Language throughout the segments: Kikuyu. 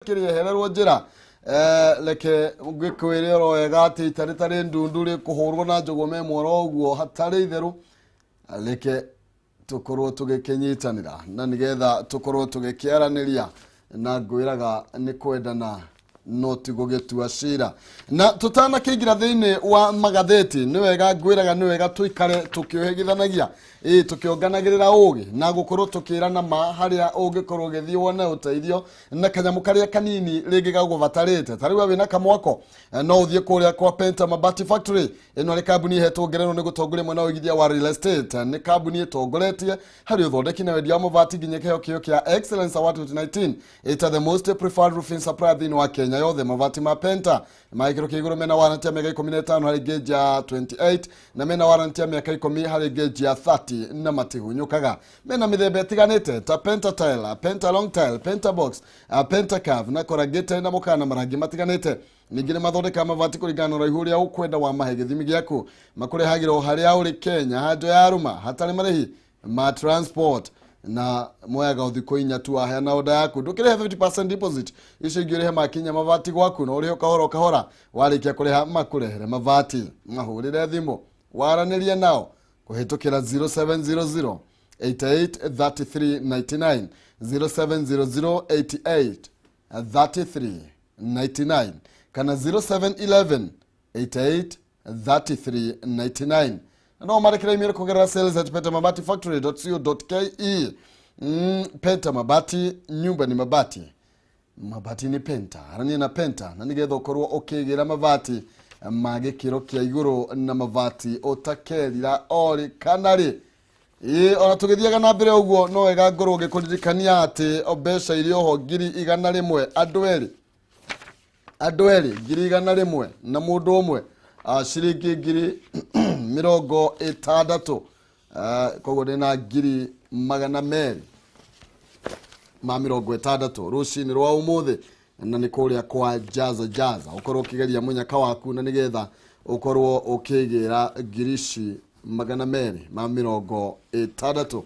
Kĩrĩehererwo njĩra. Reke ngĩkwĩre oro wega atĩ ita rĩtarĩ ndundu rĩkũhũrwo na njũgũma ĩmwe oro ũguo hatarĩ itherũ. Reke tũkorwo tũgĩkĩnyitanĩra na nĩgetha tũkorwo tũgĩkĩaranĩria, na ngwĩraga nĩ kwendana no ti gũgĩtua cira. Na tũtanakĩingĩra thĩinĩ wa magathĩti, nĩ wega ngwĩraga nĩ wega tũikare tũkĩũhĩgithanagia, ĩĩ, tũkĩonganagĩrĩra ũgĩ na gũkorwo tũkĩrana ma harĩa ũngĩkorwo ũgĩthiĩ wone ũteithio na kanyamũ karĩa kanini rĩngĩ gagũbatarĩte. Ta rĩu wĩna kamwako, no ũthiĩ kũrĩa kwa Penta Mabati Factory. Ĩno nĩ kambuni ĩhetwo ngerenwa nĩ gũtongoria mwena wa ũigithia wa real estate. Nĩ kambuni ĩtongoretie harĩ ũthondeki na wendia wa mabati, nginya kĩheo kĩo kĩa Excellence Award 2019 ĩta the most preferred roofing supplier thĩinĩ wa Kenya yothe. Mabati ma Penta ma gĩkĩro kĩa igũrũ mena warranty ya mĩaka 15 harĩ gauge ya 28, na mena warranty ya mĩaka 10 harĩ gauge ya 30, na matihunyũkaga. Mena mĩthemba ĩtiganĩte ta Penta tile, Penta long tile, Penta box, Penta curve na corrugated, na mũkana marangi matiganĩte. Ningĩ nĩ mathondekaga mabati kũringana na ũraihu ũrĩa ũkwenda wa mahe gĩthimi gĩaku. Makũrehagĩra o harĩa ũrĩ Kenya handũ ya rũma hatarĩ marĩhi ma transport, na moyaga o thikũ 4 tu waheana oda yaku. Ndũkĩrĩhe 50% deposit, icio ingĩ ũrĩhe makinya mabati gwaku, na ũrĩhe kahora o kahora. Warĩkia kũrĩha makũrehere mabati. Mahũrĩre thimũ waranĩrie nao kũhĩtũkĩra 0700 88 33 99, 0700 88 33 99 kana 0711 88 33 99, na no marekera email kũgerera sales@pentamabatifactory.co.ke. Penta Mabati, nyumba ni mabati, mabati ni Penta. Arania na Penta na nigetha ũkorwo ũkĩgĩra mabati ma gĩkĩro kĩa igũrũ na mabati ũtakerira orĩ kana rĩ. Ĩĩ, ona tũgĩthiaga na mbere ũguo, no wega ngorwo ngĩkũririkania atĩ mbeca irĩ oho 100,000 andũ erĩ, andũ erĩ 100,000, na mũndũ ũmwe ciringi 60,000. Koguo ndĩna 260,000 rũcinĩ rwa ũmũthĩ, na nĩ kũrĩa kwa Jaza Jaza. Ũkorwo ũkĩgeria mũnyaka waku na nĩgetha ũkorwo ũkĩgĩra 260,000.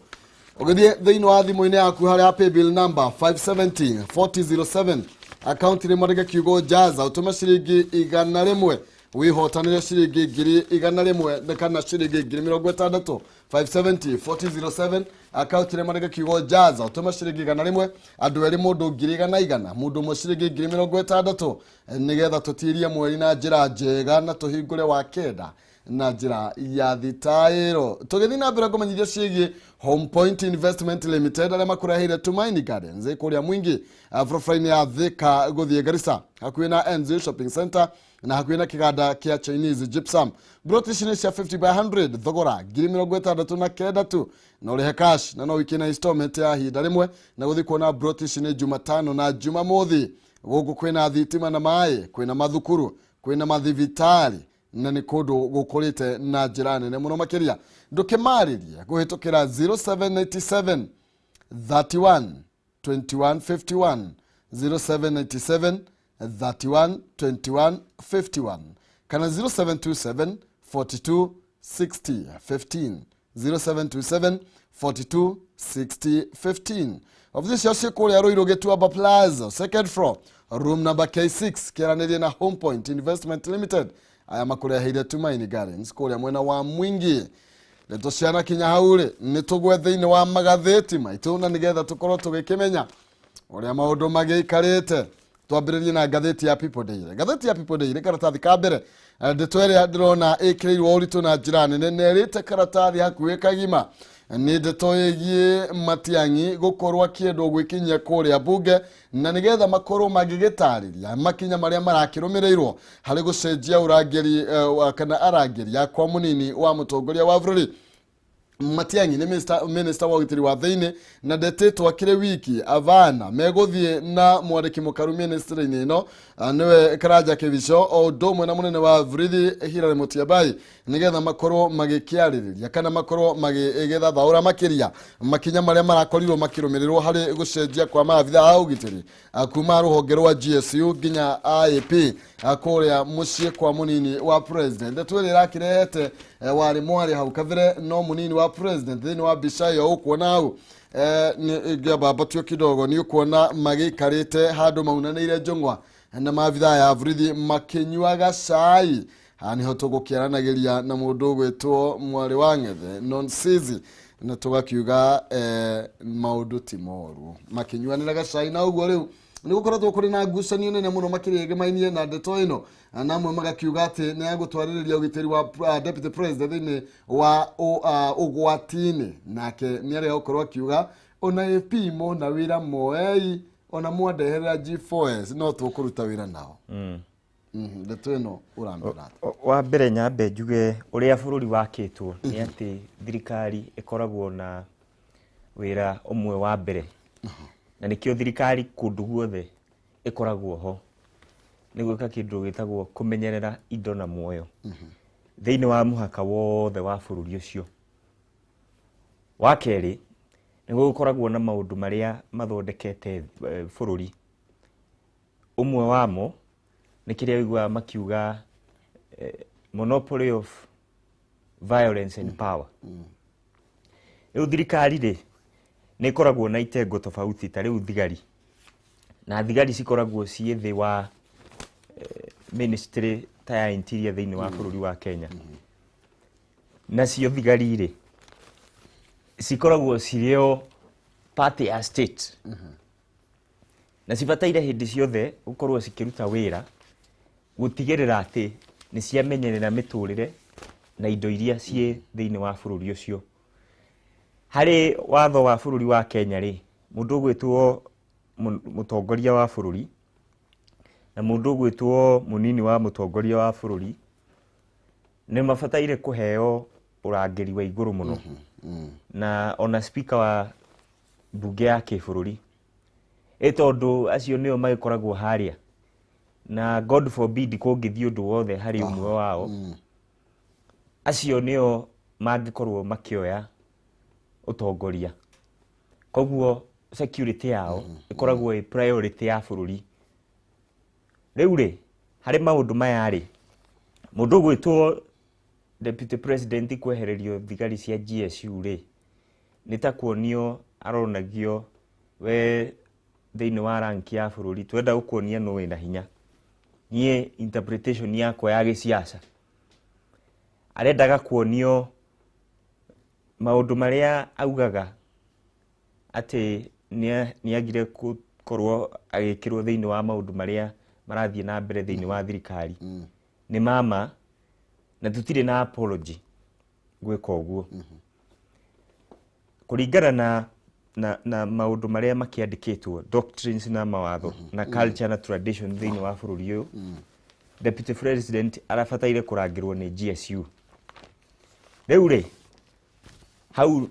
Ũgĩthiĩ thĩinĩ wa thimũ-inĩ yaku harĩa paybill number 570 4007, akaunti rĩmwe, andĩke kiugo Jaza, ũtũme ciringi 100, wĩhotanĩre ciringi 100,000 kana ciringi 60,000. 570 4007, akaunti rĩmwe, andĩke kiugo Jaza, ũtũme ciringi 100, andũ erĩ mũndũ ngiri igana igana, mũndũ ũmwe ciringi 60,000, nĩgetha tũtirie mweri na njĩra njega na tũhingũre wa kenda na njĩra ya thitaĩro. Tũgĩthiĩ na mbere kũmenyithia ciĩgiĩ Home Point Investment Limited, arĩa makũreheire Tumaini Gardens kũrĩa Mwingi, barabara-inĩ ya Thika gũthiĩ Garissa, hakuhĩ na NZ Shopping Center na hakuhĩ na kĩganda kĩa Chinese Gypsum. Broti ici nĩ cia 50 by 100, thogora 69,000 tu, na ũrĩhe cash na no wiki na installment ya ihinda rĩmwe. Na gũthiĩ kuona broti ici nĩ Jumatano na Jumamothi. Gũkũ kwĩna thitima na maĩ, kwĩna mathukuru, kwĩna mathibitarĩ, na nĩ kũndũ gũkũrĩte na njĩra nene mũno makĩria. Ndũkĩmarĩrie kũhĩtũkĩra 0797 31 21 51, 0797 31 21 51 kana 0727 42 60 15, 0727 42 60 15. Ofici ciao ciĩ kũrĩa Rũirũ Gĩtuamba Plaza, second floor, room number K6. Kĩaranĩrie na Home Point Investment Limited, aya makũreheire Tumaini Gardens kũrĩa mwena wa Mwingi. Ndeto ciana kinya hau rĩ, nĩ tũgwe thĩinĩ wa magathĩti maitũ na nĩgetha tũkorwo tũgĩkĩmenya ũrĩa maũndũ magĩikarĩte. Twambĩrĩrie na ngathĩti ya People Daily. Ngathĩti ya People Daily, karatathi ka mbere, ndeto ĩrĩa ndĩrona ĩkĩrĩirwo ũritũ na njĩra nene na ĩrĩte karatathi hakuhĩ kagima nĩ ndeto ĩgiĩ Matiang'i gũkorwo akĩendwo gwĩkinyia kũrĩa mbunge na nĩgetha makorwo magĩgĩtarĩria makinya marĩa marakĩrũmĩrĩirwo harĩ gũcenjia ũrangĩri, kana arangĩri a kwa mũnini wa mũtongoria wa bũrũri. Matiang'i nĩ minister wa ũgitĩri wa thĩinĩ na ndetĩtwo akĩrĩ wiki avana megũthiĩ na mwandĩki mũkaru ministry-inĩ ĩno, nĩwe Karanja Kĩbico, o ũndũ ũmwe na mũnene wa borithi Hilary Mutyambai, nĩgetha makorwo magĩkĩarĩrĩria kana makorwo magĩgĩthathaũra makĩria makinya marĩa marakorirwo makĩrũmĩrĩrwo harĩ gũcenjia kwa maabitha a ũgitĩri, kuma rũhonge rwa GSU nginya IAP, kũrĩa mũciĩ kwa mũnini wa president. Ndeto ĩrĩa ĩrakĩrehete Warĩ mwarĩ hau kabere no mũnini wa president thĩinĩ wa mbica ĩyo ũkuona hau, ingĩambambatio kidogo nĩ ũkuona magĩikarĩte handũ maunanĩire njũng'wa na maabithaa ya borithi makĩnyuaga cai. Haha nĩho tũgũkĩaranagĩria na mũndũ ũgwĩtwo mwarĩ wa Ng'ethe Nonsizi na tũgakiuga maũndũ ti moru makĩnyuanĩra gacai. Na ũguo rĩu nĩ gũkoretwo kũrĩ na ngucanio nene mũno makĩria ĩgemainie na ndeto ĩno, na amwe magakiuga atĩ nĩ agũtwarĩrĩria ũgitĩri wa deputy president thĩinĩ wa ũgwati-inĩ. Nake nĩ arĩa gũkorwo akiuga ona AP mona wĩra moei ona mwandeherera G4S no tũkũruta wĩra nao. Ndeto ĩno ũramĩona atĩa? Wa mbere nyambe njuge ũrĩa bũrũri wakĩtwo nĩ atĩ thirikari ĩkoragwo na wĩra ũmwe wa mbere, na nĩkĩo thirikari kũndũ guothe ĩkoragwo ho nĩ gwĩka kĩndũ gĩtagwo kũmenyerera indo na muoyo thĩinĩ wa mũhaka wothe wa bũrũri ũcio. Wa kerĩ, nĩ gũkoragwo na maũndũ marĩa mathondekete bũrũri. Ũmwe wamo nĩ kĩrĩa ũiguaga makiuga monopoly of violence and power. Rĩu thirikari rĩ nĩ ĩkoragwo na itengo tofauti, ta rĩu thigari, na thigari cikoragwo ciĩ thĩ wa ministry ta ya interior thĩinĩ wa bũrũri wa Kenya. Nacio thigari rĩ cikoragwo cirĩ o part ya state na cibataire hĩndĩ ciothe gũkorwo cikĩruta wĩra gũtigĩrĩra atĩ nĩ ciamenyerera mĩtũrĩre na indo iria ciĩ thĩinĩ wa bũrũri ũcio. Harĩ watho wa bũrũri wa Kenya rĩ, mũndũ ũgwĩtwo mũtongoria wa bũrũri na mũndũ ũgwĩtwo mũnini wa mũtongoria wa bũrũri nĩ mabataire kũheo ũrangĩri wa igũrũ mũno, na ona speaker wa mbunge ya kĩbũrũri, ĩ tondũ acio nĩo magĩkoragwo harĩa, na God forbid kũngĩthiĩ ũndũ wothe harĩ ũmwe wao, acio nĩo mangĩkorwo makĩoya ũtongoria. Koguo security yao ĩkoragwo ĩ priority ya bũrũri. Rĩu rĩ, harĩ maũndũ maya rĩ, mũndũ ũgwĩtwo deputy president kwehererio thigari cia GSU rĩ, nĩ ta kuonio aronagio we thĩinĩ wa rank ya bũrũri twenda gũkuonia nũ wĩna hinya. Niĩ interpretation yakwa ya gĩciaca, arendaga kuonio maũndũ marĩa augaga atĩ nĩ agire gũkorwo agĩkĩrwo thĩinĩ wa maũndũ marĩa marathiĩ na mbere thĩinĩ wa thirikari nĩ mama, na tũtirĩ na apology gwĩka ũguo kũringana na maũndũ marĩa makĩandĩkĩtwo, doctrines na mawatho na culture na tradition thĩinĩ wa bũrũri ũyũ. Deputy president arabataire kũrangĩrwo nĩ GSU. Rĩu rĩ, hau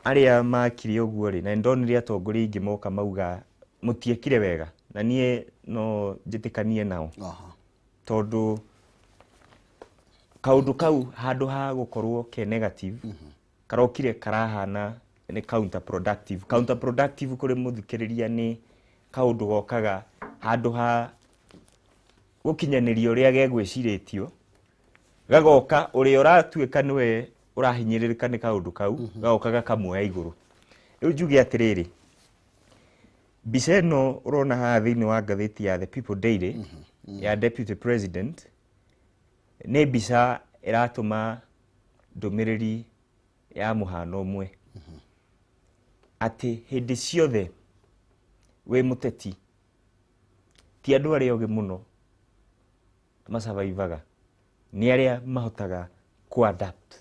arĩa makire ũguo rĩ, na nĩndonire atongoria aingĩ moka mauga mũtiekire wega, na niĩ no njĩtĩkanie nao, tondũ kaũndũ kau handũ ha gũkorwo ke negative karokire karahana nĩ counterproductive. Counterproductive kũrĩ mũthikĩrĩria nĩ kaũndũ gokaga handũ ha gũkinyanĩria ũrĩa gegwĩcirĩtio, gagoka ũrĩa ũratuĩka nĩwe ũrahinyĩrĩrĩka nĩ kaũndũ kau, gagoka gakamuoya igũrũ. Rĩu njuge atĩrĩrĩ, mbica ĩno ũrona haha thĩinĩ wa ngathĩti ya The People Daily ya deputy president nĩ mbica ĩratũma ndũmĩrĩri ya mũhano ũmwe, atĩ hĩndĩ ciothe wĩ mũteti ti andũ arĩa ogĩ mũno masurvivaga, nĩ arĩa mahotaga ku-adapt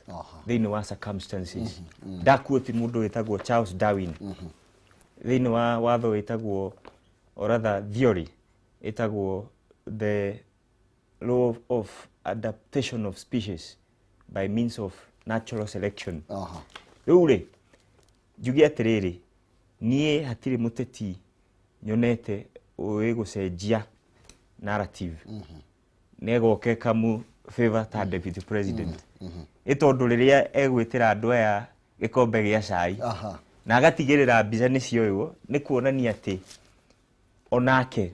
thĩinĩ wa circumstances. Ndaquote mũndũ wĩtagwo Charles Darwin thĩinĩ wa watho wĩtagwo, or rather theory ĩtagwo, the law of adaptation of species by means of natural selection. Rĩu rĩ, njuge atĩrĩrĩ, niĩ hatirĩ mũteti nyonete ũĩ gũcenjia narrative nĩgoke kamu favor ta deputy president, ĩ tondũ rĩrĩa egwĩtĩra andũ aya gĩkombe gĩa cai na agatigĩrĩra mbica nĩ cioywo, nĩ kuonania atĩ onake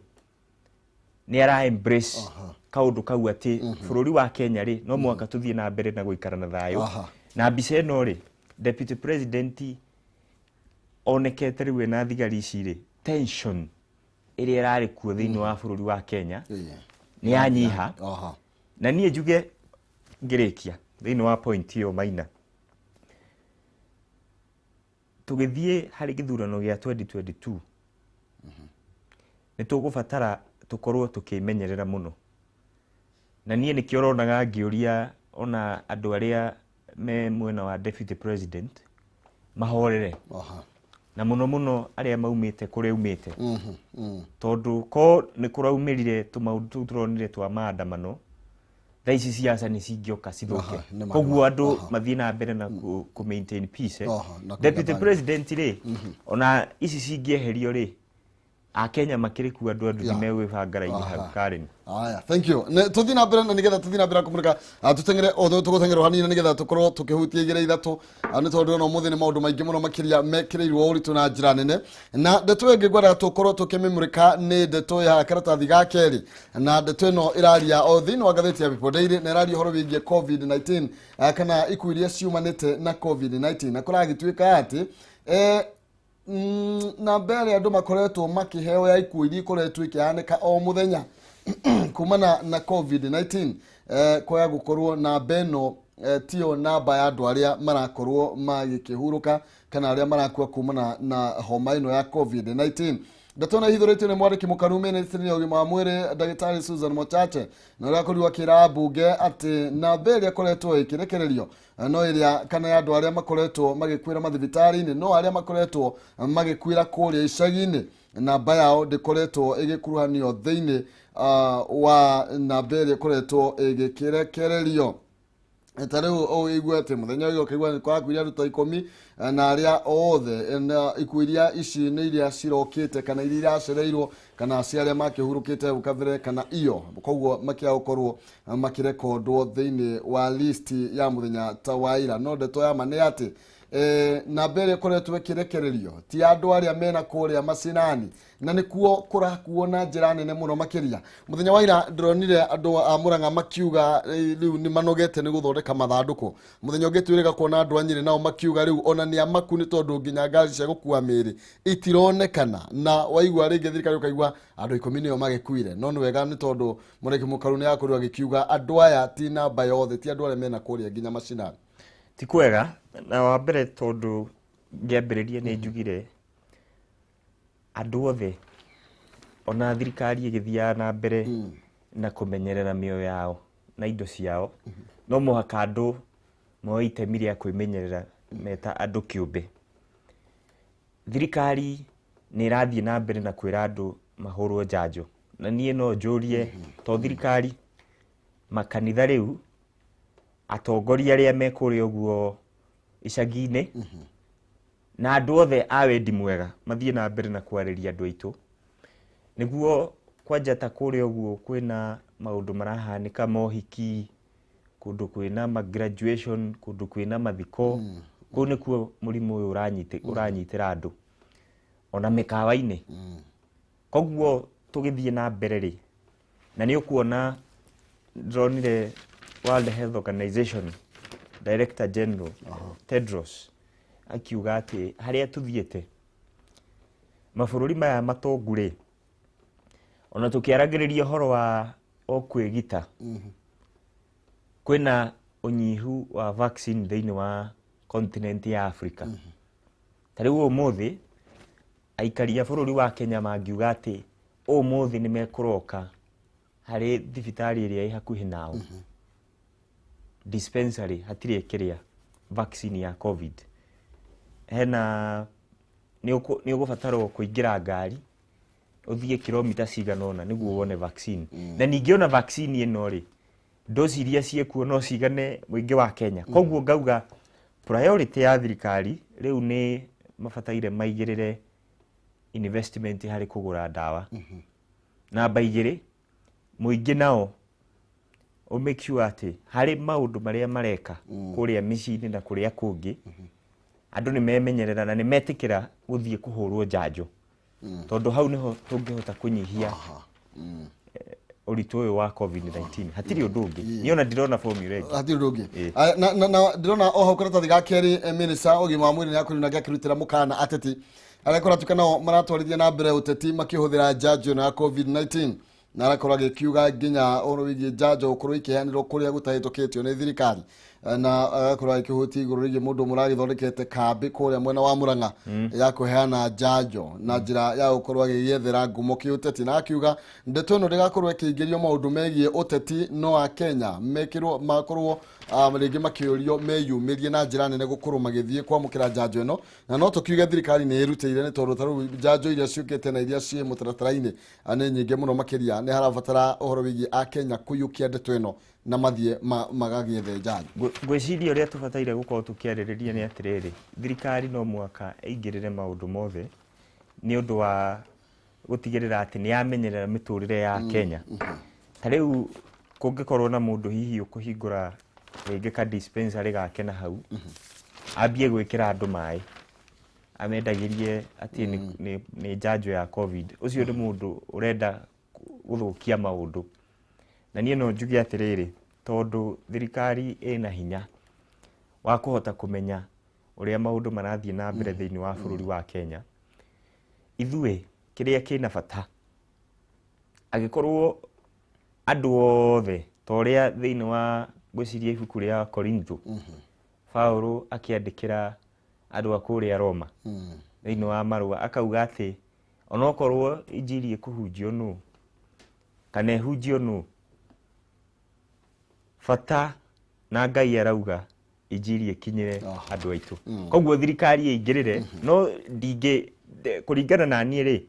Nĩ ara embrace kaũndũ kau atĩ bũrũri wa Kenya rĩ, no mũhaka tũthiĩ na mbere na gũikara na thayũ. Na mbica ĩno rĩ, deputy president onekete rĩu ena thigari ici rĩ, tension ĩrĩa ĩrarĩ kuo thĩinĩ wa bũrũri wa Kenya nĩ yanyiha. Na niĩ njuge ngĩrĩkia thĩinĩ wa point ĩyo, Maina, tũgĩthiĩ harĩ gĩthurano gĩa 2022 nĩ tũgũbatara tũkorwo tũkĩmenyerera mũno. Na niĩ nĩkĩo ũronaga ngĩũria ona andũ arĩa me mwena wa deputy president mahorere, na mũno mũno arĩa maumĩte kũrĩa aumĩte, tondũ ko nĩ kũraumĩrire tũmaũndũ tũu tũronire twa maandamano, thaa ici siasa nĩ cingĩoka cithũke. Nĩ ma, Koguo nĩ ma. andũ mathiĩ na mbere na kũ maintain peace, eh. Na kũiga Deputy thayũ. president rĩ, ona ici cingĩeherio rĩ, akenya makĩrĩ kuo, andũ a nduthi megwĩbanga raini hau Karen. Aya, thank you. Ne tuthi na mbere na nigetha tuthi na mbere kumurika, tutengere othe tugutengera hanini nigetha tukorwo tukihutia igĩrĩ ithatũ, nĩ tondũ ndĩrona ũmũthĩ nĩ maũndũ maingĩ mũno makĩria mekĩrĩirwo ũritũ na njĩra nene. Na ndeto ĩngĩ ngwendaga tũkorwo tũkĩmĩmũrĩka nĩ ndeto ya karatathi ga kerĩ, na ndeto ĩno ĩraria o thĩinĩ wa ngathĩti ya People Daily, na ĩraria ũhoro wĩgiĩ COVID-19, kana ikuũ iria ciumanĩte na COVID-19. Na kũragĩtuĩka atĩ namba ĩrĩa andũ makoretwo makĩheo ya ikuũ iria ikoretwo ikĩhanĩka o mũthenya kumana na COVID-19, kwaya gũkorwo namba ĩno tiyo namba ya andũ arĩa marakorwo magĩkĩhurũka kana arĩa marakua kumana na homa ĩno ya COVID-19. Ndeto ĩno ĩhithũrĩtio nĩ mwandĩki mũkaru ministry ya ũgima wa mwĩrĩ, ndagĩtarĩ Susan Mochache, na ũrĩa akorirwo akĩra mbunge atĩ namba ĩrĩa ĩkoretwo ĩkĩrekererio no ĩrĩa kana ya andũ arĩa makoretwo magĩkuĩra mathibitarĩ-inĩ, no arĩa makoretwo magĩkuĩra kũrĩa icagi-inĩ namba yao ndĩkoretwo ĩgĩkuruhanio thĩinĩ wa namba ĩrĩa ĩkoretwo ĩgĩkĩrekererio. Ta rĩu ũigue atĩ mũthenya ũyũ ũkaigua nĩ kũrakuire andũ ta 10, na arĩa othe na ikuũ iria ici nĩ iria cirokĩte kana iria iracereirwo kana cia arĩa makĩhurũkĩte hau kabere kana iyo, koguo makĩaga gũkorwo makĩrekondwo thĩinĩ wa list ya mũthenya ta wa ira. No ndeto ya ma nĩ atĩ namba ĩrĩa ĩkoretwo ĩkĩrekererio ti andũ arĩa mena kũrĩa macinani, na nĩkuo kũrakuo na njĩra nene mũno makĩria. Mũthenya wa ira ndĩronire andũ a Mũrang'a makiuga rĩu nĩ manogete nĩ gũthondeka mathandũkũ. Mũthenya ũngĩ twĩrĩga kuona andũ a Nyĩrĩ nao makiuga rĩu ona nĩ amaku nĩ tondũ nginya ngari cia gũkua mĩĩrĩ itironekana. Na waigua rĩngĩ thirikari ũkaigua andũ 10 nĩo magĩkuire. No nĩ wega nĩ tondũ mũreki mũkaru nĩ akorirwo agĩkiuga andũ aya ti namba yothe, ti andũ arĩa mena kũrĩa nginya macinani. Ti kwega. Na wa mbere, tondũ ngĩambĩrĩria nĩ njugire andũ othe, ona thirikari ĩgĩthiaga na mbere na kũmenyerera mĩoyo yao na indo ciao, no mũhaka andũ moe itemi rĩa kwĩmenyerera meta andũ kĩũmbe. Thirikari nĩ ĩrathiĩ na mbere na kwĩra andũ mahũrwo njanjo, na niĩ no njũrie to thirikari, makanitha rĩu, atongoria arĩa me kũrĩa ũguo icagi-inĩ na andũ othe a wendi mwega mathiĩ na mbere na kwarĩria andũ aitũ, nĩguo kwanja ta kũrĩa ũguo kwĩna maũndũ marahanĩka, mohiki, kũndũ kwĩna ma graduation, kũndũ kwĩna mathiko, kũu nĩkuo mũrimũ ũyũ ũranyitĩra andũ, ona mĩkawa-inĩ. Koguo tũgĩthiĩ na mbere rĩ, na nĩ ũkuona ndĩronire World Health Organization Director General Tedros akiuga atĩ harĩa tũthiĩte mabũrũri maya matongu rĩ, ona tũkĩaragĩrĩria ũhoro wa o kwĩgita, kwĩna ũnyihu wa vaccine thĩinĩ wa continent ya Africa. Ta rĩu ũmũthĩ aikari a bũrũri wa Kenya mangiuga atĩ ũmũthĩ nĩ mekũroka harĩ thibitarĩ ĩrĩa ĩ hakuhĩ nao, dispensary, hatirĩ kĩrĩa vaccine ya COVID, hena nĩ ũgũbatarwo kũingĩra ngari ũthiĩ kilomita cigana ũna nĩguo wone vaccine. Na ningĩ ona vaccine ĩno rĩ, dosi iria ciĩkuo no cigane mũingĩ wa Kenya? Koguo ngauga priority ya thirikari rĩu nĩ mabataire maigĩrĩre investment harĩ kũgũra ndawa. Namba 2, mũingĩ nao ũ make sure atĩ harĩ maũndũ marĩa mareka kũrĩa mĩciĩ-inĩ na kũrĩa kũngĩ, andũ nĩ memenyerera na nĩ metĩkĩra gũthiĩ kũhũrwo njanjo, tondũ hau nĩho tũngĩhota kũnyihia. Mũritũ ũyũ wa COVID-19, hatirĩ ũndũ ũngĩ. Niĩ ona ndirona formula ĩngĩ. Hatirĩ ũndũ ũngĩ. Ĩĩ. Na ndĩrona o hau karatathi ga kerĩ, minister ũgima wa mwĩrĩ nĩ akorirwo nake akĩrutĩra mũkana ateti arĩa kũratuĩka nao maratwarithia na mbere ũteti makĩhũthĩra njanjo ĩno ya COVID-19, na arakorwo agĩkiuga nginya ũhoro wĩgiĩ njanjo gũkorwo ikĩheanĩrwo kũrĩa gũtahĩtũkĩtio nĩ thirikari. Na agakorwo agĩkĩhutia igũrũ rĩgiĩ mũndũ ũmwe ũragĩthondekete kambĩ kũrĩa mwena wa Murang'a ya kũheana njanjo na njĩra ya gũkorwo agĩgĩethera ngumo kĩũteti, na akiuga ndeto ĩno ndĩgakorwo ĩkĩingĩrio maũndũ megiĩ ũteti, no akenya mekĩrwo makorwo rĩngĩ makĩũrio meyumĩrie na njĩra nene gũkorwo magĩthiĩ kwamũkĩra njanjo ĩno. Na no tũkiuge thirikari nĩ ĩrutĩire, nĩ tondũ ta rĩu njanjo iria ciũkĩte na iria ciĩ mũtaratara-inĩ nĩ nyingĩ mũno makĩria. Nĩ harabatara ũhoro wĩgiĩ akenya kũiyũkia ndeto ĩno na mathiĩ magagĩethe njanjo. Ngwĩciria ũrĩa tũbataire gũkorwo tũkĩarĩrĩria nĩ atĩrĩrĩ, thirikari no mũhaka ĩingĩrĩre maũndũ mothe nĩ ũndũ wa gũtigĩrĩra atĩ nĩ yamenyerera mĩtũrĩre ya Kenya. Ta rĩu kũngĩkorwo na mũndũ hihi ũkũhingũra rĩngĩ ka dispensary gake na hau ambie gwĩkĩra andũ maĩ amendagĩrie atĩ nĩ njanjo ya COVID, ũcio nĩ mũndũ ũrenda gũthũkia maũndũ. Na niĩ no njuge atĩrĩrĩ, tondũ thirikari ĩna hinya wa kũhota kũmenya ũrĩa maũndũ marathiĩ na mbere thĩinĩ wa bũrũri wa Kenya, ithuĩ kĩrĩa kĩna bata, angĩkorwo andũ othe ta ũrĩa thĩinĩ wa ngwĩciria ibuku rĩa Korintho Paulo akĩandĩkĩra andũ a kũrĩa Roma thĩinĩ wa marũa akauga atĩ onokorwo injiri ĩkũhunjio nũ kana ĩhunjio nũ, bata na Ngai arauga injiri ĩkinyĩre andũ aitũ. Koguo thirikari ĩingĩrĩre, no ndingĩ kũringana na niĩ rĩ,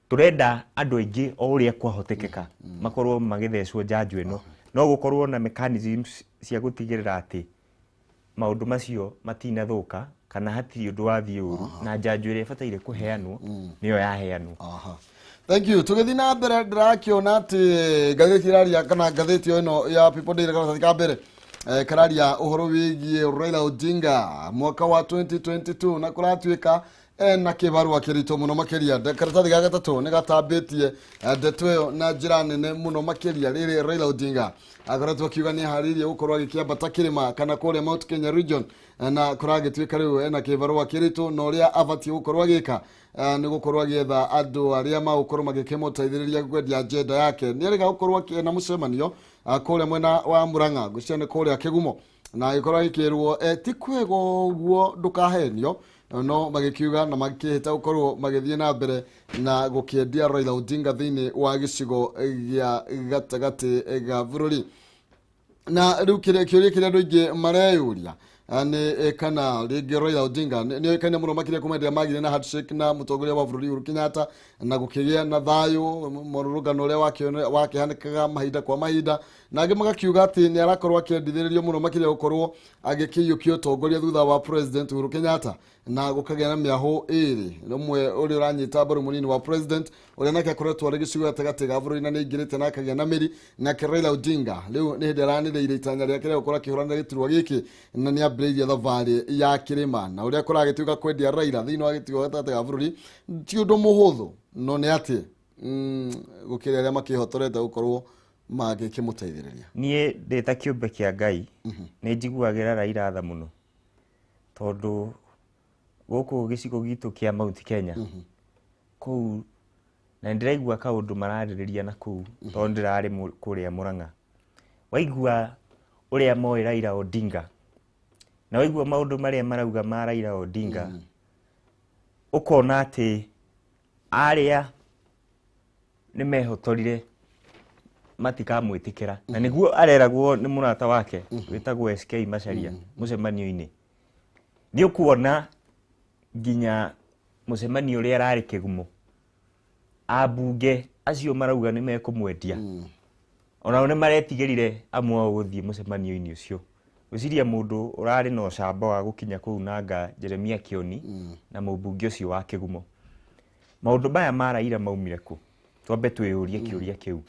tũrenda andũ aingĩ o ũrĩa kwahotekeka makorwo magĩthecwo njanjo ĩno, no gũkorwo na mechanisms cia gũtigĩrĩra atĩ maũndũ macio matinathũka kana hatirĩ ũndũ wathiĩ ũru, na njanjo ĩrĩa ĩbataire kũheanwo nĩyo yaheanwo. Aha. Thank you. Tũgĩthiĩ na mbere, ndĩrakĩona atĩ ngathĩti ĩraria kana ngathĩti ĩno ya People Daily karatathi ka mbere kararia ũhoro wĩgiĩ Raila Odinga mwaka wa 2022 na kũratuĩka ena kĩbarũa kĩritũ mũno makĩria. Karatathi ga gatatũ nĩ gatambĩtie ndeto ĩyo na njĩra nene mũno makĩria, rĩrĩ Raila Odinga akoretwo akiuga nĩ eharĩirie gũkorwo agĩkĩambata kĩrĩma kana kũrĩa Mount Kenya region, na kũragĩtuĩka rĩu ena kĩbarũa kĩritũ, na ũrĩa abatiĩ gũkorwo agĩka nĩ gũkorwo agĩetha andũ arĩa magũkorwo magĩkĩmũteithĩrĩria kwendia agenda yake. Nĩ erĩga gũkorwo akĩena mũcemanio kũrĩa mwena wa Murang'a, ngwĩciria nĩ kũrĩa Kĩgumo, na agĩkorwo agĩkĩrwo ti kwega ũguo, ndũkahenio, no magĩkiuga na makĩhĩta gũkorwo magĩthiĩ na mbere na gũkĩendia Raila Odinga thĩinĩ wa gĩcigo gĩa gatagatĩ ga bũrũri. Na rĩu kĩũria kĩrĩa andũ aingĩ mareyũria nĩ kana rĩngĩ Raila Odinga nĩ oĩkaine mũno makĩria kuma hĩndĩ ĩrĩa magire na handshake na mũtongoria wa bũrũri Uhuru Kenyatta na gũkĩgĩa na thayũ, mũrũrũngano ũrĩa wakĩhanĩkaga mahinda kwa mahinda, na angĩ magakiuga atĩ nĩ arakorwo akĩendithĩrĩrio mũno makĩria gũkorwo agĩkĩiyũkia ũtongoria thutha wa President Uhuru Kenyatta, na gũkagĩa na mĩahũ ĩrĩ, ũmwe ũrĩa ũranyita mbaru mũnini wa president ũrĩa nake akoretwo arĩ gĩcigo gatagatĩ ga bũrũri na nĩ aingĩrĩte na akagĩa na mĩri, nake Raila Odinga rĩu nĩ hĩndĩ aranĩrĩire itanya rĩake rĩa gũkorwo akĩhũranĩra gĩturwa gĩkĩ na nĩ ambĩrĩirie thabarĩ ya kĩrĩma. Na ũrĩa kũragĩtuĩka kwendia Raila thĩinĩ wa gĩcigo gatagatĩ ga bũrũri ti ũndũ mũhũthũ, no nĩ atĩ gũkĩrĩ arĩa makĩhotorete gũkorwo magĩkĩmũteithĩrĩria. Niĩ ndĩ ta kĩũmbe kĩa Ngai nĩ njiguagĩra Raila tha mũno, tondũ gũkũ gĩcigo gitũ kĩa Mount Kenya kũu, na nĩ ndĩraigua kaũndũ mararĩrĩria na kũu, tondũ ndĩrarĩ kũrĩa Murang'a, waigua ũrĩa moĩ Raila Odinga na waigua maũndũ marĩa marauga ma Raila Odinga, ũkona atĩ arĩa nĩ mehotorire matikamwĩtĩkĩra, na nĩguo areragwo nĩ mũrata wake wĩtagwo SK Macharia mũcemanio-inĩ. Nĩ ũkuona nginya mũcemanio ũrĩa ararĩ Kĩgumo, ambunge acio marauga nĩ mekũmwendia, onao nĩ maretigĩrire amwe ao gũthiĩ mũcemanio-inĩ ũcio. Gwĩciria mũndũ ũrarĩ na ũcamba wa gũkinya kũu nanga Jeremia Kioni na mũmbunge ũcio wa Kĩgumo. Maũndũ maya ma Raila maumire kũ? Twambe twĩyũrie kĩũria kĩu.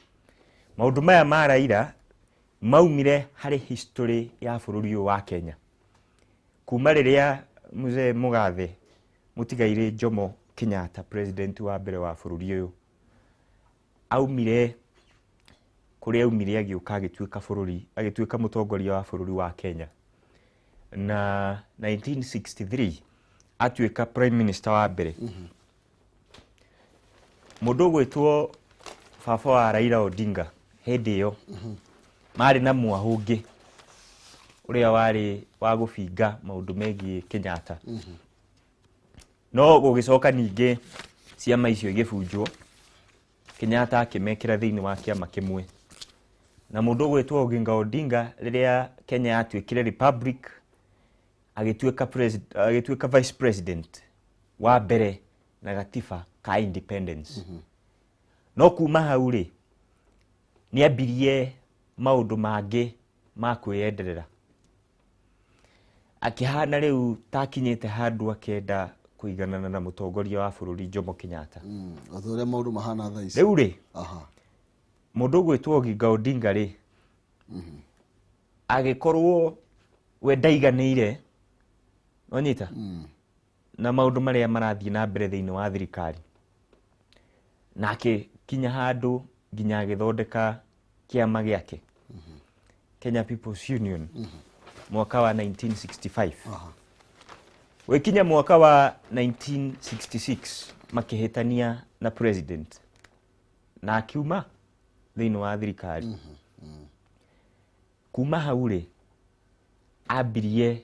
Maũndũ maya ma Raila maumire harĩ history ya bũrũri ũyũ wa Kenya, kuma rĩrĩa mzee Mũgathe mũtigairĩ Jomo Kenyatta, president wa mbere wa bũrũri ũyũ, aumire Kũrĩa aumire agĩũka agĩtuĩka bũrũri, agĩtuĩka mũtongoria wa bũrũri wa Kenya. Na 1963 atuĩka prime minister wa mbere. Mũndũ ũgwĩtwo baba wa Raila Odinga hĩndĩ ĩyo marĩ na mwahũ ũngĩ ũrĩa warĩ wa gũbinga maũndũ megiĩ Kenyatta. No gũgĩcoka ningĩ ciama icio igĩbunjwo, Kenyatta akĩmekĩra thĩinĩ wa kĩama kĩmwe. Na mũndũ ũgwĩtwo Oginga Odinga rĩrĩa Kenya yatuĩkire republic agĩtuĩka agĩtuĩka vice president wa mbere na gatiba ka independence. No kuma hau rĩ, nĩambirie maũndũ mangĩ ma kwĩyenderera. Akĩhana rĩu ta akinyĩte handũ akĩenda kũiganana na mũtongoria wa bũrũri Jomo Kenyatta. O ta ũrĩa maũndũ mahana thaa ici. Rĩu rĩ, mũndũ ũgwĩtwo Oginga Odinga rĩ, agĩkorwo we ndaiganĩire, wanyita, na maũndũ marĩa marathiĩ na mbere thĩinĩ wa thirikari, na akĩkinya handũ nginya agĩthondeka kĩama gĩake, Kenya People's Union, mwaka wa 1965. Gũgĩkinya mwaka wa 1966 makĩhĩtania na president na akiuma thĩinĩ wa thirikari. Kuma hau rĩ, ambirie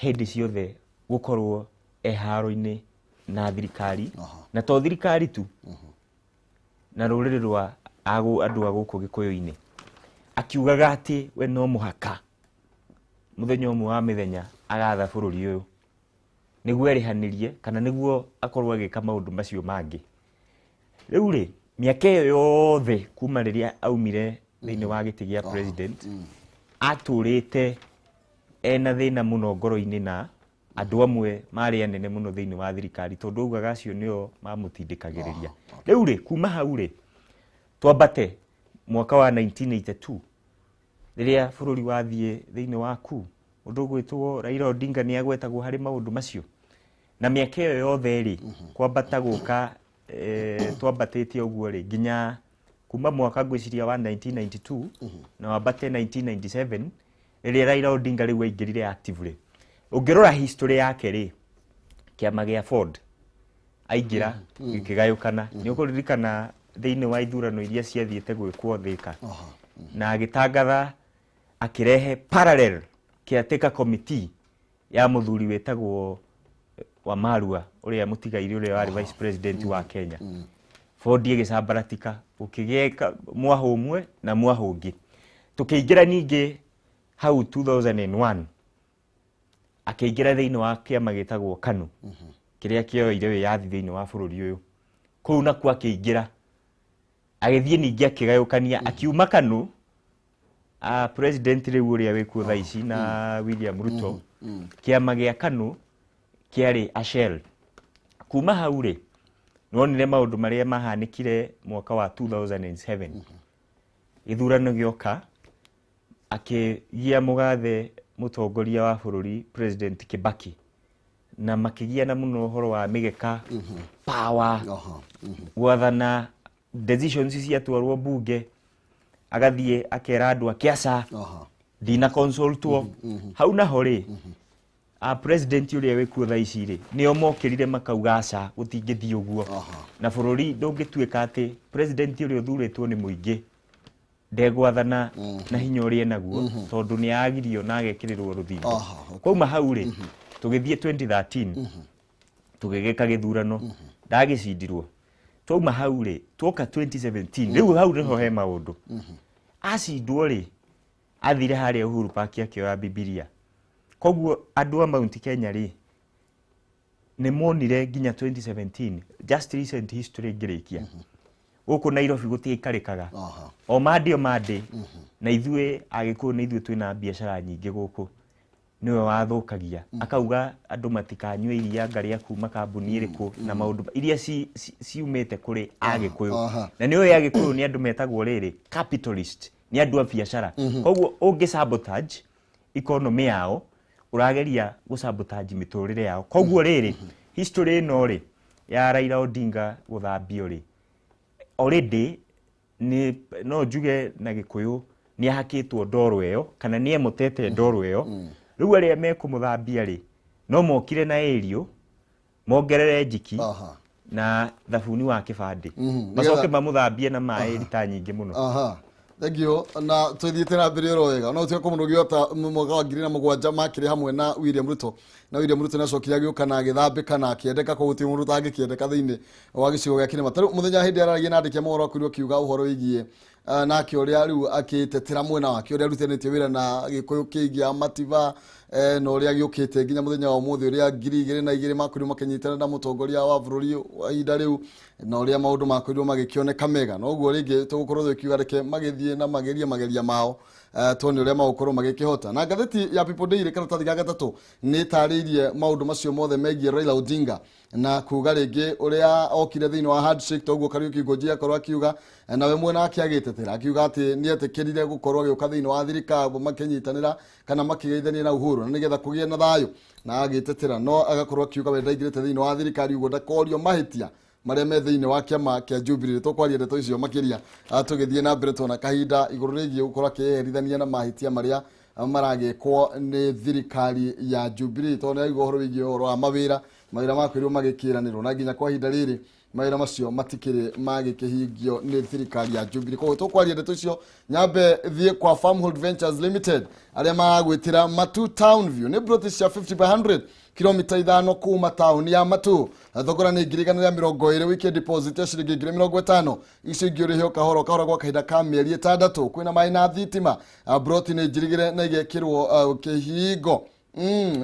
hĩndĩ ciothe gũkorwo e haro-inĩ na thirikari, na to thirikari tu, na rũrĩrĩ rwa andũ a gũkũ Gĩkũyũ-inĩ, akiugaga atĩ we no mũhaka mũthenya ũmwe wa mĩthenya agatha bũrũri ũyũ nĩguo erĩhanĩrie kana nĩguo akorwo agĩka maũndũ macio mangĩ. Rĩu rĩ, mĩaka ĩyo yothe kuma rĩrĩa aumire thĩinĩ wa gĩtĩ gĩa president, atũrĩte ena thĩna mũno ngoro-inĩ na andũ amwe marĩ anene mũno thĩinĩ wa thirikari, tondũ augaga acio nĩo mamũtindĩkagĩrĩria. Rĩu rĩ, kuma hau rĩ, twambate mwaka wa 1982 rĩrĩa bũrũri wathiĩ thĩinĩ wa coup, mũndũ ũgwĩtwo Raila Odinga nĩ agwetagwo harĩ maũndũ macio. Na mĩaka ĩyo yothe rĩ, kwambata gũka twambatĩte ũguo rĩ, nginya kuma mwaka ngwĩciria wa 1992 na wambate 1997 rĩrĩa Raila Odinga rĩu aingĩrire actively. Ũngĩrora history yake rĩ, kĩama gĩa Ford aingĩra gĩkĩgayũkana. Nĩ ũkũririkana thĩinĩ wa ithurano iria ciathiĩte gwĩkwo Thika, na agĩtangatha akĩrehe parallel caretaker committee ya mũthuri wĩtagwo Wamarua, ũrĩa mũtigairĩ ũrĩa warĩ vice president wa Kenya. Ford ĩgĩcambaratika, gũkĩgĩa mwahũ ũmwe na mwahũ ũngĩ. Tũkĩingĩra ningĩ hau 2001, akĩingĩra thĩinĩ wa kĩama gĩtagwo KANU kĩrĩa kĩoire wĩyathi thĩinĩ wa bũrũri ũyũ. Kũu nakuo akĩingĩra, agĩthiĩ ningĩ akĩgayũkania, akiuma KANU president rĩu ũrĩa wĩkuo thaa ici na William Ruto, kĩama gĩa KANU kĩarĩ Ashel. Kuma hau rĩ, nĩwonire maũndũ marĩa mahanĩkire mwaka wa 2007, gĩthurano gĩoka, akĩgia mũgathe mũtongoria wa bũrũri President Kibaki, na makĩgiana mũno ũhoro wa mĩgeka, power, gwathana, decisions ciatwarwo bunge agathiĩ akera andũ ake aca, ndina consultwo. Hau naho rĩ, a president ũrĩa wĩkuo thaa ici rĩ, nĩo mokĩrire makauga aca, gũtingĩthiĩ ũguo, na bũrũri ndũngĩtuĩka atĩ president ũrĩa ũthurĩtwo nĩ mũingĩ ndegwathana na hinya ũrĩa enaguo, tondũ nĩ agirio na agekĩrĩrwo rũthingo. Kwauma hau rĩ, tũgĩthiĩ 2013 tũgĩgĩka gĩthurano, ndagĩcindirwo. Twauma hau rĩ, twoka 2017. Rĩu hau nĩho he maũndũ. Acindwo rĩ, athire harĩa Uhuru Park akĩoya Bibilia. Koguo andũ a Mount Kenya rĩ, nĩ monire nginya 2017, just recent history ngĩrĩkia, gũkũ Nairobi gũtiaikarĩkaga. O mandĩ o mandĩ, na ithuĩ Agĩkũyũ nĩ ithuĩ twĩna biacara nyingĩ gũkũ, nĩwe wathũkagia, akauga andũ matikanyue iria anga rĩa kuma kambuni ĩrĩkũ na maũndũ iria ciumĩte kũrĩ Agĩkũyũ. Na nĩ ũĩ Agĩkũyũ nĩ andũ metagwo rĩrĩ capitalist, nĩ andũ a biacara. Koguo ũngĩ sabotage economy yao, ũrageria gũ sabotage mĩtũrĩre yao. Koguo rĩrĩ, history ĩno rĩ ya Raila Odinga gũthambio rĩ, already Nĩ no njuge na Gĩkũyũ nĩ ahakĩtwo ndoro ĩyo kana nĩ emotete ndoro ĩyo. Rĩu arĩa mekũmũthambia rĩ, no mokire na ĩrio mongerere njiki na thabuni wa kĩbandĩ, macoke mamũthambie na maĩ rita nyingĩ mũno. Aha, thengio. Na twĩthiĩte na mbere oro wega, no ũtuĩke kũmũnũgio ta mwaka wa 2007 makĩrĩ hamwe na William Ruto, na William Ruto nĩacokire agĩũka na agĩthambĩka na akĩendeka, koguo gũtirĩ mũndũ ũtangĩkĩendeka thĩinĩ wa gĩcigo gĩa kĩrĩma. Ta rĩu mũthenya hĩndĩ araragia na andĩki a mohoro akorirwo akiuga ũhoro wĩgiĩ nake ũrĩa rĩu akĩtetera mwena wake ũrĩa arutanĩtie wĩra na Gĩkũyũ kĩgiĩ Mativa, na ũrĩa gĩũkĩte nginya mũthenya wa ũmũthĩ, ũrĩa 2002 makorirwo makĩnyitana na mũtongoria wa bũrũri wa ihinda rĩu, na ũrĩa maũndũ makorirwo magĩkĩoneka mega. Noguo rĩngĩ tũgũkorwo tũkiuga reke magĩthiĩ na magerie mageria mao, tuone ũrĩa magũkorwo magĩkĩhota. Na ngathĩti ya People Daily karatathi ga gatatũ nĩ ĩtarĩirie maũndũ macio mothe megiĩ Raila Odinga, na kuga rĩngĩ ũrĩa okire thĩinĩ wa handshake, toguo Kariuki Ngonji akorwo akiuga, nawe mwena wake agĩtetera akiuga atĩ nĩ etĩkĩrire gũkorwo agĩũka thĩinĩ wa thirikari makĩnyitanĩra kana makĩgeithania na Uhuru na nĩgetha kũgĩe na thayũ, na agĩtetera no agakorwo akiuga we ndaingĩrĩte thĩinĩ wa thirikari ũguo ndakorio mahĩtia marĩa me thĩinĩ wa kĩama kĩa Jubilee. Tũkwaria ndeto icio makĩria tũgĩthiĩ na mbere tuona kahinda igũrũ rĩgiĩ gũkorwo akĩyeherithania na mahĩtia marĩa maragĩkwo nĩ thirikari ya Jubilee, tondũ nĩ araigua ũhoro wĩgiĩ ũhoro wa mawĩra, mawĩra makwĩrwo magĩkĩranĩrwo na nginya kwa ihinda rĩrĩ mawĩra macio matikĩrĩ magĩkĩhingio nĩ thirikari ya Jubilee. Koguo tũkwaria ndeto icio. Nyambe thiĩ kwa Farmhold Ventures Limited arĩa maragwĩtĩra Matu Town View, nĩ ploti cia 50 by 100, kilomita 5 kuma taũni ya Matu. Thogora nĩ 120,000, wike deposit ya ciringi 50,000, icio ingĩ ũrĩhe o kahora kahora gwa kahinda ka mĩeri 6. Kwĩna maĩ na thitima. Broti nĩ njirigĩre na igekĩrwo kĩhingo.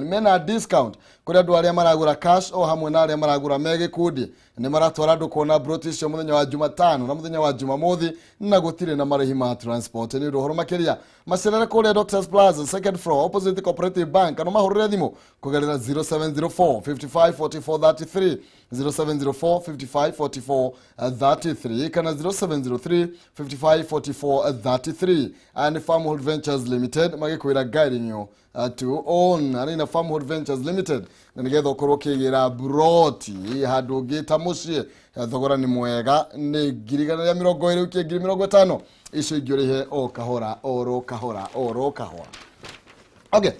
Mena discount kũrĩ andũ arĩa maragũra cash o hamwe na arĩa maragũra me gĩkundi. Nĩ maratwara andũ kuona broti icio mũthenya wa Jumatano na mũthenya wa Jumamothi, na gũtirĩ na marĩhi ma transport. Nĩ ũndũ ũhoro makĩria macerere kũrĩa Doctors Plaza, second floor, opposite Cooperative Bank, kana mahũrĩre thimũ kũgerera 0704 55 44 33, 0704 55 44 33 kana 0703 55 44 33. And Farmhold Ventures Limited magĩkwĩra guiding you to own arĩ na Farmhold Ventures Limited, na nĩgetha ũkorwo ũkĩgĩra broti handũ ũngĩ ta mũciĩ. Thogora nĩ mwega, nĩ 120,000, ũkie 50,000, icio ingĩ ũrĩhe o kahora oro kahora oro kahora. Okay,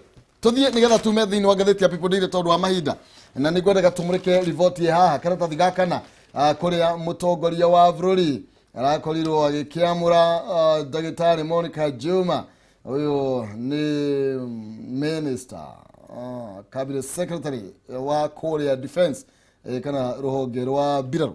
tuthiĩ nĩgetha tume thĩinĩ wa ngathĩti ya People Daily tondũ wa mahinda, na nĩ ngwendaga tũmũrĩke riboti ĩ haha karatathi ga kana, kũrĩa mũtongoria wa bũrũri arakorirwo agĩkĩamũra ndagĩtarĩ Monica Juma. Ũyũ nĩ minister, cabinet secretary wa kũrĩa defense, kana rũhonge rwa mbirarũ,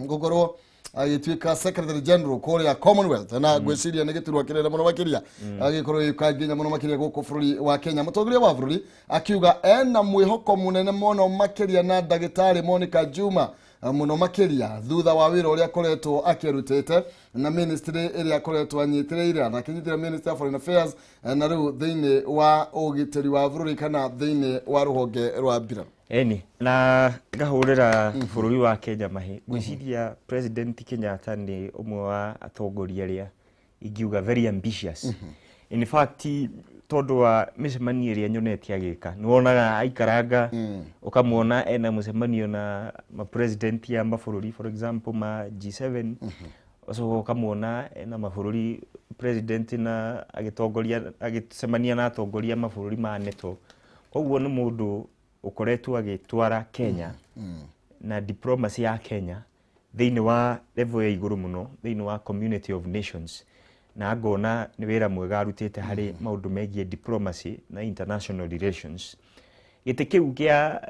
gũkorwo agĩtuĩka secretary general kũrĩa Commonwealth, na ngwĩciria nĩ gĩturwa kĩnene mũno makĩria agĩkorwo gĩũka nginya mũno makĩria gũkũ bũrũri wa Kenya. Mũtongoria wa bũrũri akiuga ena mwĩhoko mũnene mũno makĩria na ndagĩtarĩ Monica Juma, mũno makĩria thutha wa wĩra ũrĩa akoretwo akĩrutĩte na ministry ĩrĩa akoretwo anyitĩrĩire, na akĩnyitĩrĩra Ministry of Foreign Affairs, na rĩu thĩinĩ wa ũgitĩri wa bũrũri kana thĩinĩ wa rũhonge rwa mbirarũ. Eni na ngahũrĩra bũrũri wa Kenya mahĩ. Ngwĩciria President Kenyatta nĩ ũmwe wa atongoria arĩa ingiuga very ambitious. In fact, tondũ wa mĩcemanio ĩrĩa nyonete agĩka, nĩ wonaga aikaranga ũkamuona ena mũcemanio na mapresident ya mabũrũri, for example ma G7, ũcoka ũkamuona ena mabũrũri president na agĩtongoria agĩcemania na atongoria mabũrũri ma NATO. Koguo nĩ mũndũ ũkoretwo agĩtwara Kenya na diplomacy ya Kenya thĩinĩ wa level ya igũrũ mũno thĩinĩ wa Community of Nations, na ngona nĩ wĩra mwega arutĩte harĩ maũndũ megiĩ diplomacy na international relations. Gĩtĩ kĩu kĩa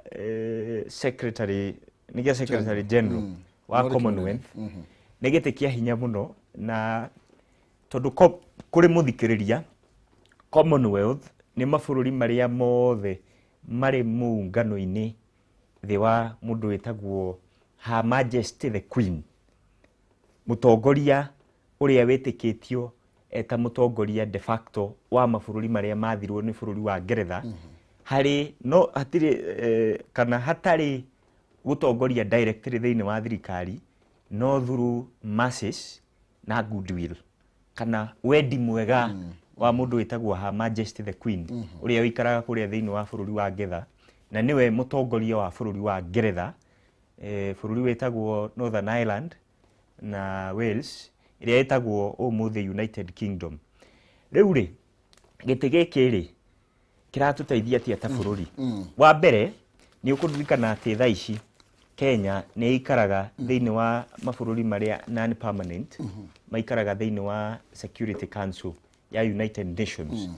secretary, nĩ gĩa secretary general wa Commonwealth, nĩ gĩtĩ kĩa hinya mũno, na tondũ kũrĩ mũthikĩrĩria, Commonwealth nĩ mabũrũri marĩa mothe marĩ muungano-inĩ thĩ wa mũndũ wĩtagwo Her Majesty the Queen, mũtongoria ũrĩa wĩtĩkĩtio eta mũtongoria de facto wa mabũrũri marĩa mathirwo nĩ bũrũri wa Ngeretha, harĩ no hatirĩ kana hatarĩ gũtongoria directly thĩinĩ wa thirikari, no through masses na goodwill kana wendi mwega wa mũndũ wĩtagwo Her Majesty the Queen, ũrĩa ũikaraga kũrĩa thĩinĩ wa bũrũri wa Ngeretha, na nĩwe mũtongoria wa bũrũri wa Ngeretha, bũrũri wĩtagwo Northern Ireland na Wales. Ĩrĩa ĩtagwo ũmũthĩ United Kingdom. Rĩu rĩ, gĩtĩ gĩkĩ rĩ, kĩratũteithia atĩa ta bũrũri? Wa mbere, nĩ ũkũririkana atĩ thaa ici Kenya nĩ ĩikaraga thĩinĩ wa mabũrũri marĩa non permanent maikaraga thĩinĩ wa Security Council ya United Nations.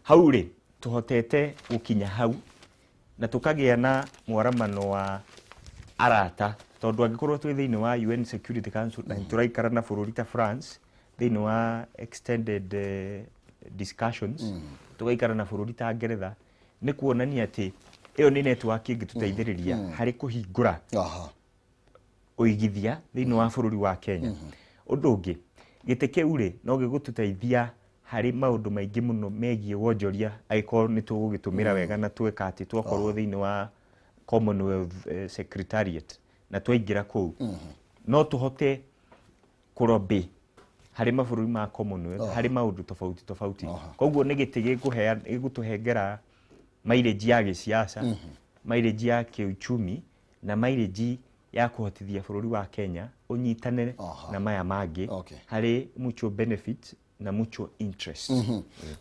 Hau rĩ, tũhotete gũkinya hau na tũkagĩa na mwaramano wa arata, tondũ angĩkorwo twĩ thĩinĩ wa UN Security Council na tũraikara na bũrũri ta France thĩinĩ wa extended discussions, tũgaikara na bũrũri ta Ngeretha, nĩ kuonania atĩ ĩyo nĩ network ĩngĩtũteithĩrĩria harĩ kũhingũra ũigithia thĩinĩ wa bũrũri wa Kenya. Ũndũ ũngĩ, gĩtĩ kĩu rĩ, no gĩgũtũteithia harĩ maũndũ maingĩ mũno megiĩ wonjoria, angĩkorwo nĩ tũgũgĩtũmĩra wega na tweka atĩ twakorwo thĩinĩ wa Commonwealth Secretariat na twaingĩra kũu, no tũhote kũrobĩ harĩ mabũrũri ma Commonwealth harĩ maũndũ tofauti tofauti. Koguo nĩ gĩtĩ gĩgũtũhengera mileage ya gĩsiasa, mileage ya kĩuchumi na mileage ya kũhotithia bũrũri wa Kenya ũnyitane na maya mangĩ harĩ mutual benefit na mutual interest.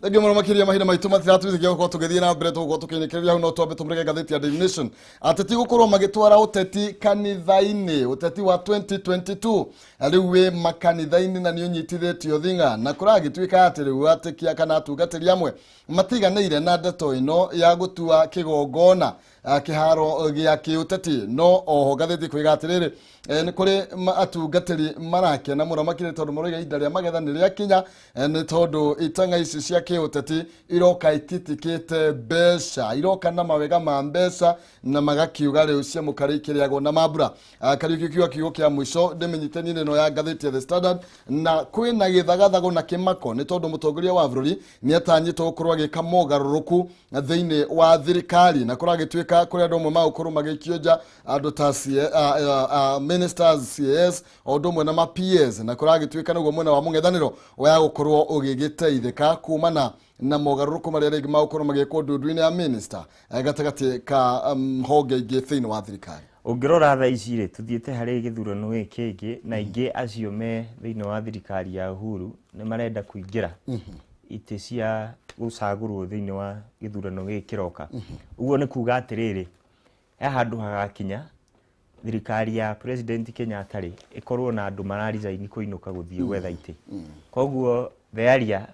Thengiũ mũno makĩria. Mahinda maitũ matiratwĩtĩkia gũkorwo tũgĩthiĩ na mbere, tũgũkorwo tũkĩnĩkĩrĩria hau, no twambe tũmũrĩke ngathĩti ya Daily Nation. Ateti gũkorwo magĩtwara ũteti kanitha-inĩ. Ũteti wa 2022 rĩu wĩ makanitha-inĩ na nĩ ũnyitithĩtio thing'a, na kũragĩtuĩka atĩ rĩu atĩkia kana atungatĩri amwe matiganĩire na ndeto ĩno ya gũtua kĩgongona kĩharo gĩa kĩũteti. No oho ngathĩti kwĩga atĩrĩrĩ, nĩ kũrĩ atungatĩri marakena mũno makĩria, tondũ maroiga ihinda rĩa magetha nĩ rĩakinya, nĩ tondũ itang'a ici cia kĩũteti iroka ititikĩte mbeca, iroka na mawega ma mbeca, na magakiuga rĩu cia mũkarĩ ikĩrĩagwo na mambura. Kariũki, kiuga kiugo kĩa mũico ndĩmĩnyite ĩno ya ngathĩti ya The Standard. Na kwĩna gĩthagathago na kĩmako nĩ tondũ mũtongoria wa bũrũri nĩ atanyĩtwo gũkorwo agĩka mogarũrũku thĩinĩ wa thirikari, na kũragĩtuĩka kũrĩ andũ amwe magũkorwo magĩikio nja, andũ ta ministers, CAS, o ũndũ ũmwe na ma PS, na kũragĩtuĩka nĩguo mwena wa mũng'ethanĩro wa gũkorwo ũgĩgĩteithĩka kumana na mogarũrũku marĩa rĩngĩ magũkorwo magĩkwo ndundu-inĩ ya minister, gatagatĩ ka honge ingĩ thĩinĩ wa thirikari. Ũngĩrora thaa ici rĩ, tũthiĩte harĩ gĩthurano gĩkĩ kĩngĩ, na aingĩ acio me thĩinĩ wa thirikari ya Uhuru nĩ marenda kũingĩra itĩ cia gũcagũrwo thĩinĩ wa gĩthurano gĩkĩ kĩroka. Ũguo nĩ kuga atĩrĩrĩ, he handũ hagakinya thirikari ya President Kenyatta rĩ, ĩkorwo na andũ mara resign kũinũka gũthiĩ gwetha itĩ. Koguo the area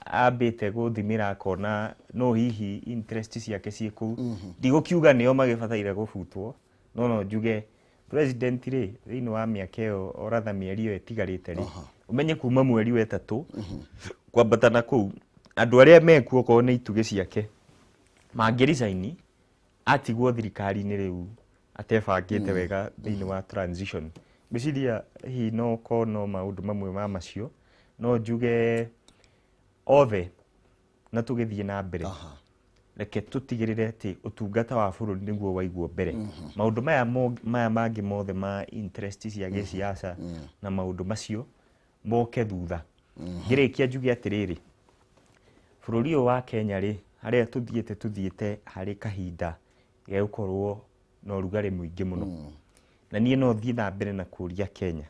ambĩte gũthimĩra akona no hihi interest ciake ciĩ kũu. Ndigũkiuga nĩo magĩbataire gũbutwo, no no njuge president rĩ, thĩinĩ wa mĩaka ĩyo oratha mĩeri ĩyo ĩtigarĩte rĩ, ũmenye kuma mweri wa ĩtatũ kwambata na kũu, andũ arĩa mekuo okorwo nĩ itugĩ ciake mangĩ resign, atigwo thirikari-inĩ rĩu atebangĩte wega thĩinĩ wa transition. Ngwĩciria hihi no korwo no maũndũ mamwe ma macio no njuge othe na tũgĩthiĩ na mbere. Reke tũtigĩrĩre atĩ ũtungata wa bũrũri nĩguo waigwo mbere. Maũndũ maya maya mangĩ mothe ma interest cia gĩsiasa na maũndũ macio moke thutha. Ngĩrĩkia njuge atĩrĩrĩ, bũrũri ũyũ wa Kenya rĩ, harĩa tũthiĩte, tũthiĩte harĩ kahinda gegũkorwo na ũrugarĩ mũingĩ mũno, na niĩ no thiĩ na mbere na kũria Kenya,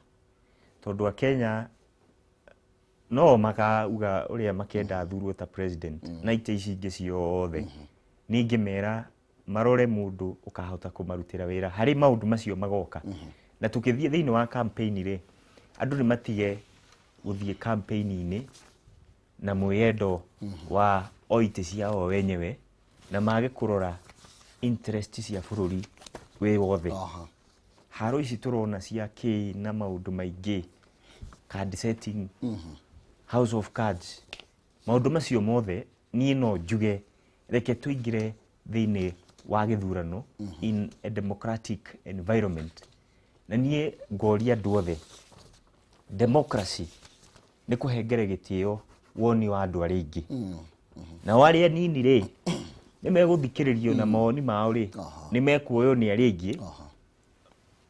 tondũ a Kenya no makauga ũrĩa makenda athurwo ta president na itĩ ici ingĩ ciothe, niĩ ingĩmera marore mũndũ ũkahota kũmarutĩra wĩra harĩ maũndũ macio magoka. Na tũkĩthiĩ thĩinĩ wa campaign rĩ, andũ nĩ matige gũthiĩ campaign-inĩ na mwĩyendo wa o itĩ ciao wenyewe, na mage kũrora interest cia bũrũri wĩ wothe. Haro ici tũrona cia kĩ na maũndũ maingĩ, card setting, house of cards, maũndũ macio mothe, niĩ no njuge reke tũingĩre thĩinĩ wa gĩthurano in a democratic environment. Na niĩ ngoria andũ othe, democracy nĩ kũhengere gĩtĩo woni wa andũ arĩa aingĩ, nao arĩa nini rĩ, nĩ megũthikĩrĩrio na mawoni mao rĩ, nĩ mekuoywo nĩ arĩa aingĩ,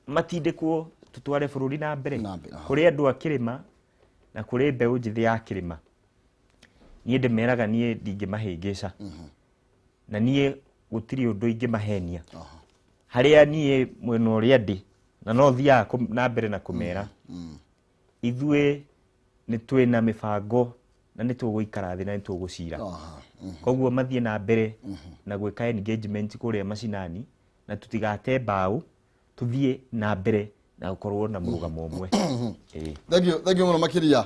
matindĩkwo tũtware bũrũri na mbere. Na mbere. Kũrĩ andũ a kĩrĩma na kũrĩ mbeũ njĩthĩ ya kĩrĩma, niĩ ndĩmeraga niĩ ndingĩmahĩngĩca, na niĩ gũtirĩ ũndũ ingĩmahenia harĩa niĩ mwena ũrĩa ndĩ, na no thiaga na mbere na kũmera ithuĩ Nĩ twĩna mĩbango na nĩ tũgũikara thĩ na nĩ tũgũcira. Koguo mathiĩ na mbere na gwĩka engagement kũrĩa macinani na tũtigate mbaũ, tũthiĩ na mbere na gũkorwo na mũrũgamo ũmwe. Ĩĩ. Thank you, thank you mũno makĩria,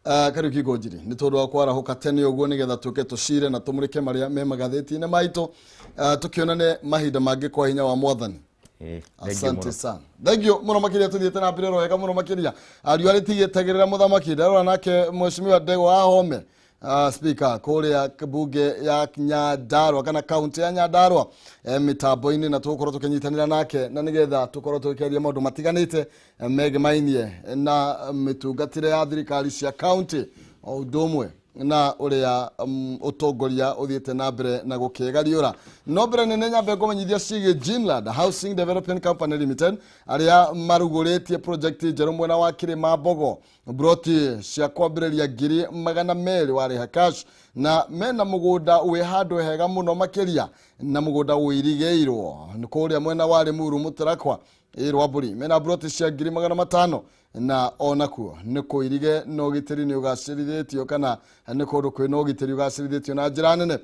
Kariuki Ngonjiri, nĩ tondũ wa kwarahũka tene ũguo nĩgetha tũke tũcire na tũmũrĩke marĩa me magathĩti-inĩ maitũ. Tũkĩonane mahinda mangĩ kwa hinya wa Mwathani. Ĩĩ, thank you Asante mũno. sana, thank you mũno makĩria. Tũthiĩte na mbere oro wega mũno makĩria. Ariũ arĩtigĩtagĩrĩra mũthamaki ndarora nake Mheshimiwa Ndegwa Ahome, speaker kũrĩa bunge ya Nyandarua kana kaunti ya Nyandarua, mĩtambo-inĩ, na tũgũkorwo tũkĩnyitanĩra nake na nĩgetha tũkorwo tũkĩaria maũndũ matiganĩte, megemainie na mĩtungatĩre ya thirikari cia kaunti o ũndũ ũmwe na ũrĩa ũtongoria ũthiĩte na mbere na gũkĩgariũra. No mbere nene nyambe ngũmenyithia ciĩgiĩ Ginland Housing Development Company Limited, arĩa marugũrĩtie project njerũ mwena wa Kĩrĩma Mbogo, broti cia kwambĩrĩria 200,000 warĩha cash, na mena mũgũnda wĩ handũ hega mũno makĩria na mũgũnda wĩirigĩirwo kũrĩa mwena wa Limuru Mũtarakwa Rwambũri. Mena broti cia 500,000 na onakuo nĩ kũirige na ũgitĩri nĩ ũgacĩrithĩtio kana nĩ kũndũ kwĩna ũgitĩri ũgacĩrithĩtio na njĩra nene.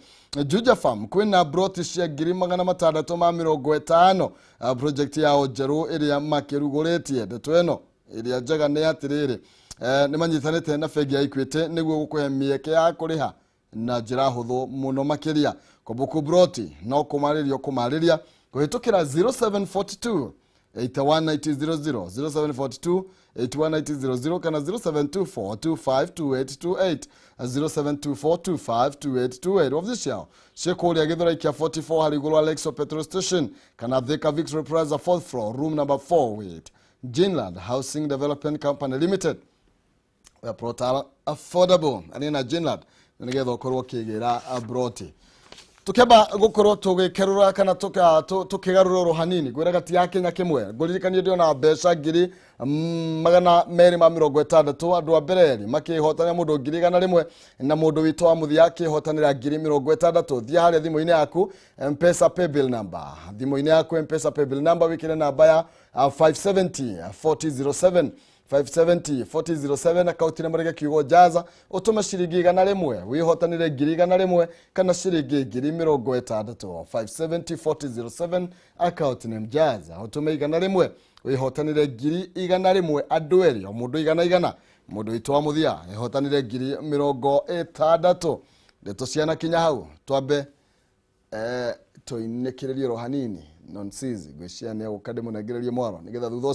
Juja Farm kwĩna broti cia 650,000, project yao njerũ ĩrĩa makĩrugũrĩtie. Ndeto ĩno ĩrĩa njega nĩ atĩrĩrĩ, nĩ manyitanĩte na bengi ya Equity nĩguo gũkũhe mĩeke ya kũrĩha na njĩra hũthũ mũno makĩria. Kũmbuku broti no kũmarĩrio kũmarĩria kũhĩtũkĩra 0742 819000, 0742 819000 kana 0724252828, 0724252828. Wabici ciao ciĩ kũrĩa Gĩthũrai kĩa 44 harĩ igũrũ wa Lexo petrol station kana Thika Victory Plaza, fourth floor, room number 4 with Ginland Housing Development Company Limited. We plot are affordable arĩ na Ginland nĩgetha ũkorwo ũkĩgĩra broti. Tukĩamba gũkorwo tũgĩkerũra kana tũkĩgarũra oro hanini ngwĩraga ti ya Kenya kĩmwe, ngũririkanie ndĩona mbeca 260,000, andũ a mbere erĩ makĩhotanĩra, mũndũ 100,000 na mũndũ witũ wa mũthia akĩhotanĩra 60,000. Thiĩ harĩa thimũ-inĩ yaku Mpesa paybill number, thimũ-inĩ yaku Mpesa paybill number, wĩkĩre namba ya 570 4007, 570 4007, akaunti nĩ marĩge kiugo jaza, ũtũme ciringi 100 wĩhotanĩre 100,000 kana ciringi 60,000. 570 4007, account name jaza, ũtũme 100 wĩhotanĩre 100,000, andũ erĩ o mũndũ igana igana, mũndũ witũ wa mũthia ĩhotanĩre 60,000. Ndeto ciana kinya hau twambe tũinĩkĩrĩrie oro hanini. Nonsizi ngwĩciria nĩ egũka ndĩmũnengererie mwaro nĩgetha thutha.